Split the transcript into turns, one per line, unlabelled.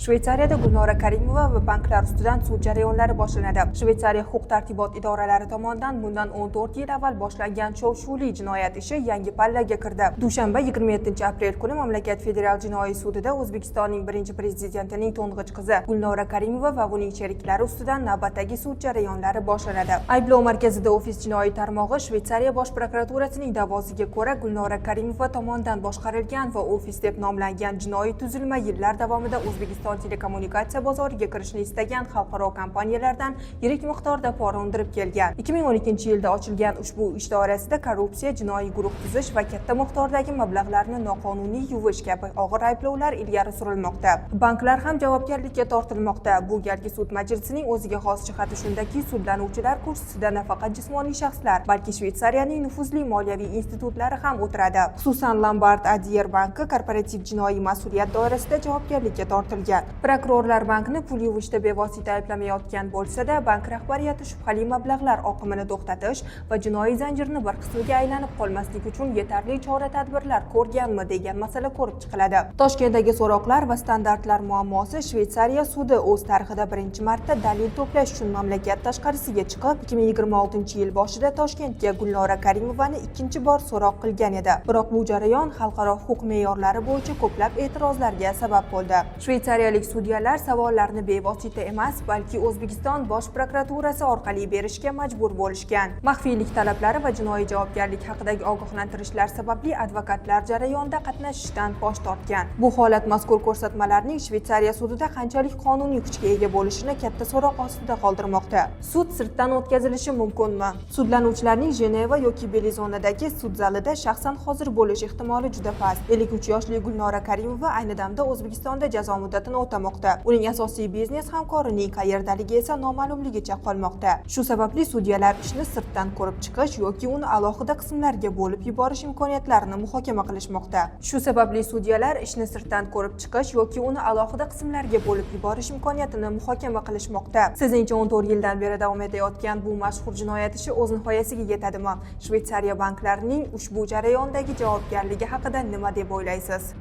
Shveytsariyada Gulnora Karimova va banklar ustidan sud jarayonlari boshlanadi. Shveytsariya huquq-tartibot idoralari tomonidan bundan 14 yil avval boshlangan shov-shuvli jinoyat ishi yangi pallaga kirdi. Dushanba, 27-aprel kuni mamlakat federal jinoiy sudida O'zbekistonning birinchi prezidentining to'ng'ich qizi Gulnora Karimova va uning sheriklari ustidan navbatdagi sud jarayonlari boshlanadi. Ayblov markazida Ofis jinoiy tarmog'i Shveytsariya bosh prokuraturasining da'vosiga ko'ra, Gulnora Karimova tomonidan boshqarilgan va Ofis deb nomlangan jinoiy tuzilma yillar davomida O'zbekiston telekommunikatsiya bozoriga kirishni istagan xalqaro kompaniyalardan yirik miqdorda pora undirib kelgan. 2012-yilda ochilgan ushbu ish doirasida korrupsiya, jinoiy guruh tuzish va katta miqdordagi mablag'larni noqonuniy yuvish kabi og'ir ayblovlar ilgari surilmoqda. Banklar ham javobgarlikka tortilmoqda. Bu galgi sud majlisining o'ziga xos jihati shundaki, sudlanuvchilar kursisida nafaqat jismoniy shaxslar, balki Shveytsariyaning nufuzli moliyaviy institutlari ham o'tiradi. Xususan, Lombard Odier banki korporativ jinoiy mas'uliyat doirasida javobgarlikka tortilgan. Prokurorlar bankni pul yuvishda bevosita ayblamayotgan bo'lsa-da, bank rahbariyati shubhali mablag'lar oqimini to'xtatish va jinoiy zanjirni bir qismiga aylanib qolmaslik uchun yetarli chora-tadbirlar ko'rganmi degan masala ko'rib chiqiladi. Toshkentdagi so'roqlar va standartlar muammosi. Shveytsariya sudi o'z tarixida birinchi marta dalil to'plash uchun mamlakat tashqarisiga chiqib, 2026-yil boshida Toshkentga Gulnora Karimovani ikkinchi bor so'roq qilgan edi. Biroq bu jarayon xalqaro huquq me'yorlari bo'yicha ko'plab e'tirozlarga sabab bo'ldi. Shveytsariyalik sudyalar savollarni bevosita emas, balki O'zbekiston bosh prokuraturasi orqali berishga majbur bo'lishgan. Maxfiylik talablari va jinoiy javobgarlik haqidagi ogohlantirishlar sababli advokatlar jarayonda qatnashishdan bosh tortgan. Bu holat mazkur ko'rsatmalarning Shveytsariya sudida qanchalik qonuniy kuchga ega bo'lishini katta so'roq ostida qoldirmoqda. Sud sirtdan o'tkazilishi mumkinmi? Sudlanuvchilarning Jeneva yoki Bellinzonadagi sud zalida shaxsan hozir bo'lish ehtimoli juda past. 53 yoshli Gulnora Karimova ayni damda O'zbekistonda jazo muddatini o'tamoqda. Uning asosiy biznes hamkorining qayerdaligi esa noma'lumligicha qolmoqda. Shu sababli sudyalar ishni sirtdan ko'rib chiqish yoki uni alohida qismlarga bo'lib yuborish imkoniyatlarini muhokama qilishmoqda. Shu sababli sudyalar ishni sirtdan ko'rib chiqish yoki uni alohida qismlarga bo'lib yuborish imkoniyatini muhokama qilishmoqda. Sizningcha, 14 yildan beri davom etayotgan bu mashhur jinoyat ishi o'z nihoyasiga yetadimi? Shveytsariya banklarining ushbu jarayondagi javobgarligi haqida nima deb o'ylaysiz?